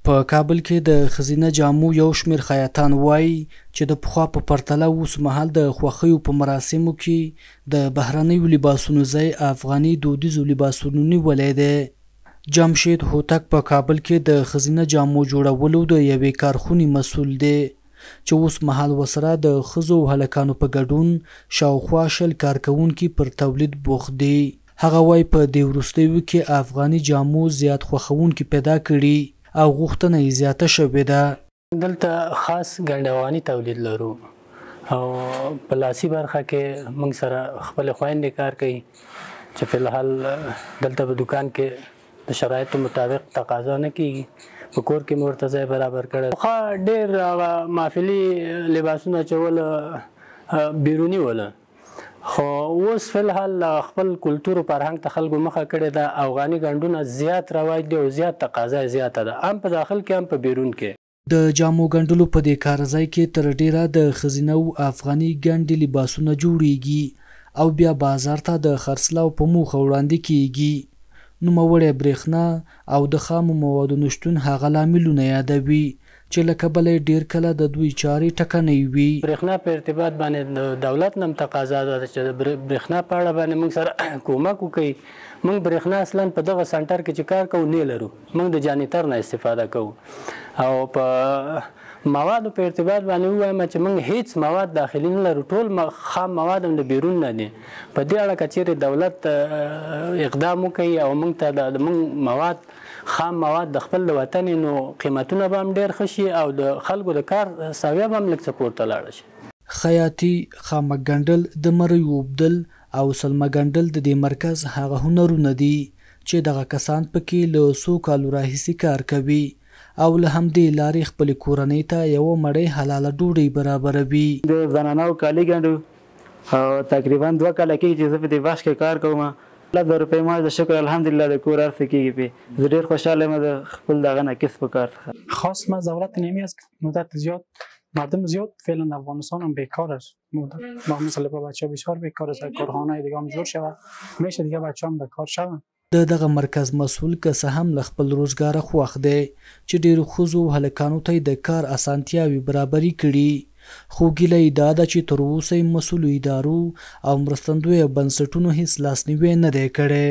په کابل کې د ښځینه جامو یو شمېر خیاطان وايي چې د پخوا په پرتله اوسمهال د خوښیو په مراسمو کې د بهرنیو لباسونو ځای افغاني دودیزو لباسونو نیولی دی. جمشید هوتک په کابل کې د ښځینه جامو جوړولو د یوې کارخونې مسول دی چې اوسمهال ورسره د ښځو او هلکانو په ګډون شاوخوا 20 کارکوونکي پر تولید بوخت دي. هغه وايي، په دې وروستیو کې افغاني جامو زیات خوښوونکي پیدا کړي او غوښتنه یې زیاته شوې ده. دلته خاص ګنډ افغاني تولید لرو او په لاسي برخه کې موږ سره خپلې خویندې کار کوي چې فی الحال دلته په دکان کې د شرایطو مطابق تقاضا نه کیږي، په کور کې مو ورته ځای برابر کړی. پخوا ډېر هغه محفلي لباسونه چول بیروني ول، خو اوس فی الحال خپل کلتور او فرهنګ ته خلکو مخه کړې ده. افغاني ګنډونه زیات رواج دي او زیات تقاضا یې زیاته ده، هم په داخل کې هم په بیرون کې. د جامو ګنډلو په دې کارځای کې تر ډېره د ښځینه و افغاني ګنډې لباسونه جوړیږي او بیا بازار ته د خرڅلاو په موخه وړاندې کیږي. نوموړی برېښنا او د خامو موادو نشتون هغه لاملونه یادوي چې له کبله یې ډېر کله د دوی چارې ټکنۍ وي. برېښنا په ارتباط باندې د دولت نه هم تقاضا ده چې د برېښنا په اړه باندې موږ سره کومک وکړي. موږ برېښنا اصلا په دغه سنټر کې چې کار کوو نه لرو، موږ د جانیتر نه استفاده کوو. او په موادو په ارتباط باندې ووایم چې موږ هیڅ مواد داخلي نه لرو، ټول خام مواد هم د بیرون نه دي. په دې اړه که چیرې دولت اقدام وکړي او موږ ته د موږ مواد خام مواد د خپل د وطن، نو قیمتونه به هم ډېر ښه شي او د خلکو د کار سویه به هم لږ څه پورته لاړه شي. خیاطي، خامک ګنډل، د مریو اوبدل او سلمه ګنډل د دې مرکز هغه هنرونه دي چې دغه کسان پکې له څو کالو راهیسې کار کوي او له همدې لارې خپلې کورنۍ ته یوه مړۍ حلاله ډوډۍ برابروي. د زنانو کالي ګنډو او تقریبا 2 کاله کېږي چې زه په دې بخش کې کار کوم. 10,000 روپۍ معاش د شکر الحمدلله د کور هر څه کېږي پې. زه ډېر خوشحاله یم د خپل دغه نه کسب کار څخه. خواست ما از دولت نمی است که مدت زیاد مردم زیاد فعلا افغانستان هم بیکار است. ما مثل با بچه بسیار بیکار است. کارخانه دیگه هم جور شود میشه دیگه بچه هم به کار شوند. د دغه مرکز مسول که څه هم له خپل روزګاره خوښ دی چې ډېرو ښځو او هلکانو ته یې د کار اسانتیاوې برابرې کړي، خو ګیله یې دا ده چې تر اوسه یې مسولو ادارو او مرستندویه بنسټونو هیڅ لاسنیوی نه دی کړی.